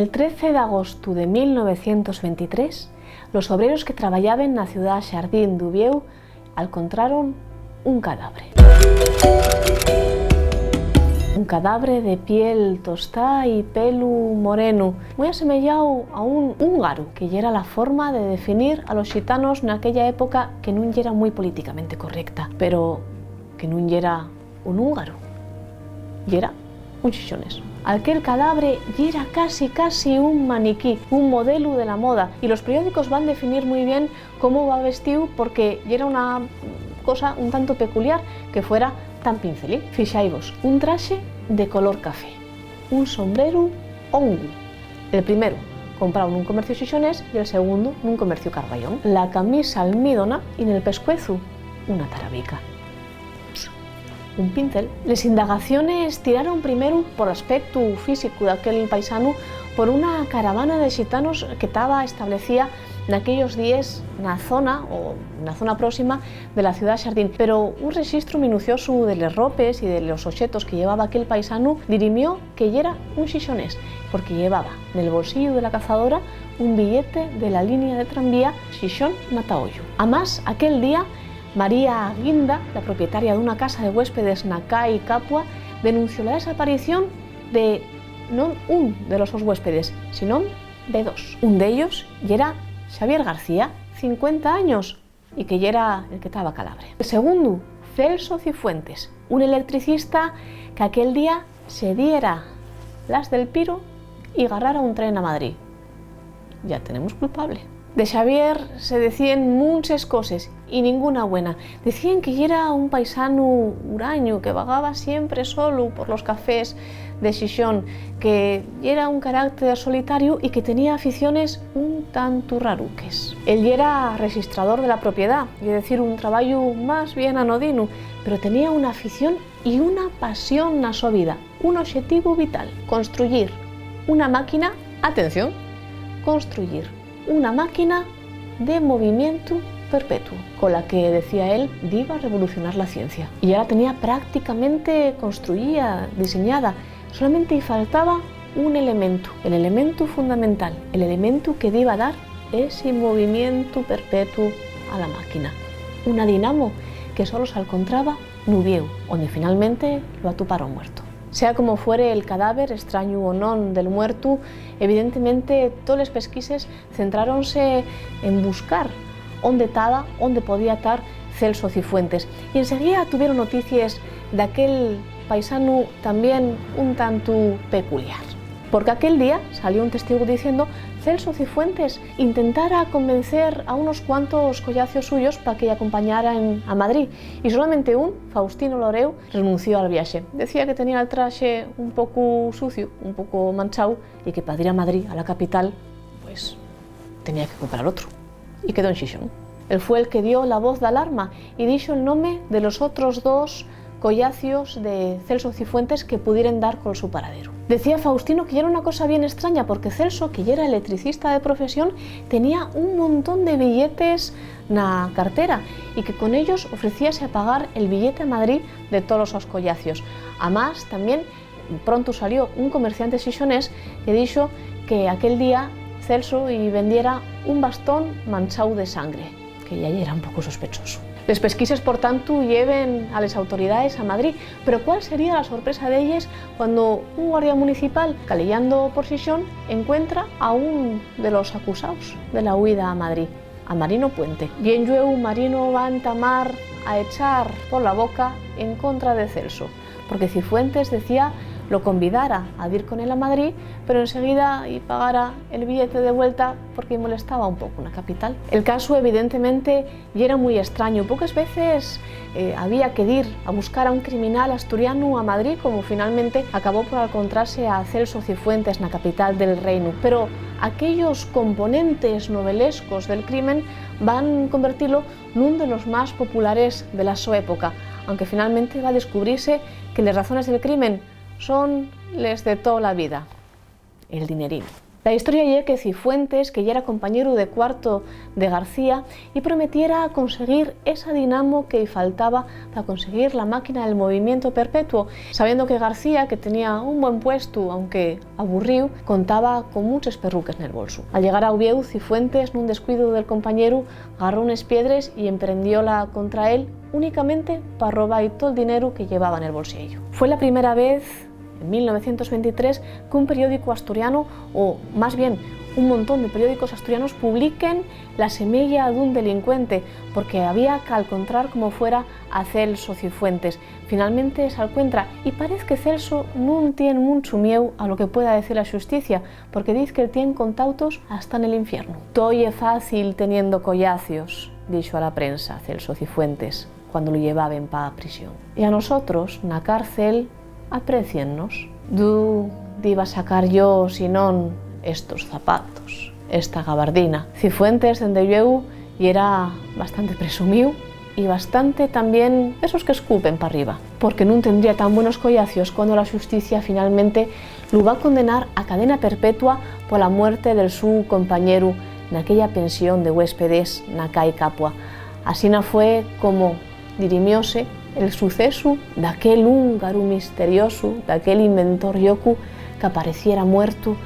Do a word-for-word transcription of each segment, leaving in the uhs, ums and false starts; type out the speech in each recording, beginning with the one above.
El trece d'agostu de mil novecientos ventitrés, los obreros que trabayaben na ciudá Xardín d'Uviéu alcontraron un cadabre. Un cadabre de piel tostá y pelu morenu, mui asemeyáu a un húngaru, que yera la forma de definir a los xitanos naquella época que nun yera mui políticamente correcta, pero que nun yera un húngaru, yera un xixones. Aquel cadabre yera casi, casi un maniquí, un modelu de la moda, y los periódicos van definir mui bien cómo va vestíu, porque yera una cosa un tanto peculiar que fuera tan pincelín. Fixáivos, un traxe de color café, un sombreru hongu, el primeru comprao nun comerciu xixonés y el segundu nun comerciu carbayón. La camisa almidona y nel pescuezu una tarabica, un pincel. Les indagaciones tiraron primeru por aspectu físicu d'aquel paisanu, por una caravana de xitanos que taba establecía naquellos díes na zona, o na zona próxima, de la ciudá Xardín. Pero un rexistru minuciosu de les ropes y de los oxetos que llevaba aquel paisanu dirimió que yera un xixonés, porque llevaba nel bolsillu de la cazadora un billete de la línea de tranvía Xixón-Mataollu. Amás, aquel día, María Guinda, la propietaria d'una casa de huéspedes na cai Capua, denunció la desaparición de non un de los sos huéspedes, sinón de dos. Un d'ellos yera Xavier García, cincuenta años, y que yera el que taba calabre. El segundu, Celso Cifuentes, un electricista que aquel día se diera las del piro y garrara un tren a Madrid. Ya tenemos culpable. De Xavier se decíen munches coses y ninguna buena. Decíen que yera un paisanu hurañu, que vagaba siempre solu por los cafés de Xixón, que yera un carácter solitariu y que tenía aficiones un tantu raruques. Él yera rexistrador de la propiedá, ye decir, un trabayu más bien anodinu, pero tenía una afición y una pasión na so vida, un oxetivu vital: construyir una máquina, atención, construyir una máquina de movimientu perpetuo, cola que, decía él, diba revolucionar la ciencia. Y ya la tenía prácticamente construyía, diseñada, solamente-y faltaba un elementu, el elementu fundamental, el elementu que diba dar esi movimientu perpetuo a la máquina: una dinamo que solo s'alcontraba n'Uviéu, onde finalmente lo atuparon muerto. Sea como fuere, el cadáver, estrañu o non, del muertu, evidentemente toles pesquises centráronse en buscar ónde taba, ónde podía tar Celso Cifuentes. Y enseguida tuvieron noticies d'aquel paisanu tamién un tantu peculiar. Porque aquel día salió un testigu diciendo: "Celso Cifuentes intentara convencer a unos cuantos collacios suyos pa que-y acompañaren a Madrid, y solamente un, Faustino Loreu, renunció al viaxe. Decía que tenía el traxe un pocu suciu, un poco manchao, y que pa dir a Madrid, a la capital, pues, tenía que comprar otro". Y quedó en Xixón. Él fue el que dio la voz d'alarma y dixo el nome de los otros dos collacios de Celso Cifuentes que pudieren dar col su paradero. Decía Faustino que yera una cosa bien estraña, porque Celso, que yera electricista de profesión, tenía un montón de billetes na cartera y que con ellos ofrecíase a pagar el billete a Madrid de tolos sos collacios. Amás, tamién, pronto salió un comerciante xixonés que dixo que aquel día Celso-y vendiera un bastón manchao de sangre, que ya yera un poco sospechoso. Les pesquises, por tanto, lleven a les autoridaes a Madrid, pero ¿cuál sería la sorpresa d'elles cuando un guardia municipal, caleyando por Xixón, encuentra a un de los acusaos de la huida a Madrid, a Marino Puente? Bien llueu, Marino va entamar a echar por la boca en contra de Celso, porque Cifuentes, decía, lo convidara a dir con él a Madrid, pero enseguida-y pagara el billete de vuelta porque-y molestaba un poco na capital. El casu, evidentemente, yera mui estrañu. Poques veces, eh, había que dir a buscar a un criminal asturianu a Madrid, como finalmente acabó por alcontrase a Celso Cifuentes na capital del reinu. Pero aquellos componentes novelescos del crimen van convertilo nun de los más populares de la so época, aunque finalmente va descubrirse que les razones del crimen son les de tola vida: el dinerín. La historia ye que Cifuentes, que yera compañeru de cuarto de García, y prometiera conseguir esa dinamo que-y faltaba pa conseguir la máquina del movimiento perpetuo, sabiendo que García, que tenía un buen puestu, aunque aburríu, contaba con munches perruques nel bolsu. Al llegar a Uviéu, Cifuentes, nun descuidu del compañeru, garró unes piedres y emprendióla contra él únicamente pa roba-y tol dineru que llevaba nel bolsiellu. Fue la primera vez, en mil novecientos ventitrés, qu'un periódicu asturianu, o más bien un montón de periódicos asturianos, publiquen la semeya d'un delincuente, porque había qu'alcontrar como fuera a Celso Cifuentes. Finalmente s'alcuentra, y parez que Celso nun tien munchu mieu a lo que pueda decir la xusticia, porque diz que tien contautos hasta nel infiernu. "Too ye fácil teniendo collacios", dixo a la prensa Celso Cifuentes cuando lu llevaben pa prisión. "Y a nosotros, na cárcel, apréciennos. D'ú diba sacar yo, si non, estos zapatos, esta gabardina?". Cifuentes, dende llueu, yera bastante presumíu y bastante tamién esos qu'escupen p'arriba, porque nun tendría tan buenos collacios cuando la xusticia finalmente lu va condenar a cadena perpetua pola muerte del su compañeru naquella pensión de huéspedes na cai Capua. Asina fue como dirimióse el sucesu d'aquel húngaru misteriosu, d'aquel inventor llocu qu'apareciera muertu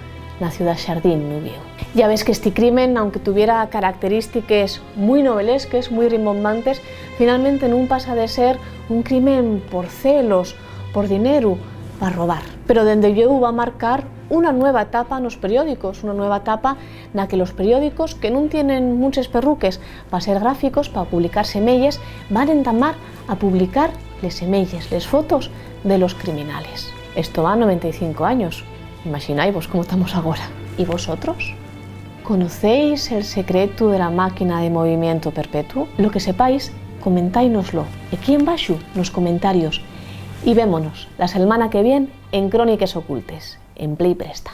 na ciudá xardín n'Uviéu. Ya ves qu'esti crimen, aunque tuviera característiques mui novelesques, mui rimbombantes, finalmente nun pasa de ser un crimen por celos, por dineru, pa robar. Pero dende llueu va marcar una nueva etapa nos periódicos, una nueva etapa na que los periódicos, que nun tienen munches perruques pa ser gráficos, pa publicar semeyes, van entamar a publicar les semeyes, les fotos de los criminales. Esto va noventa y cinco años. Imaxinaivos cómo tamos agora. ¿Y vosotros? ¿Conocéis el secretu de la máquina de movimiento perpetuo? Lo que sepáis, comentáinoslo equí embaxu nos comentarios. Y vémonos la selmana que vien en Cróniques Ocultes, en Play Presta.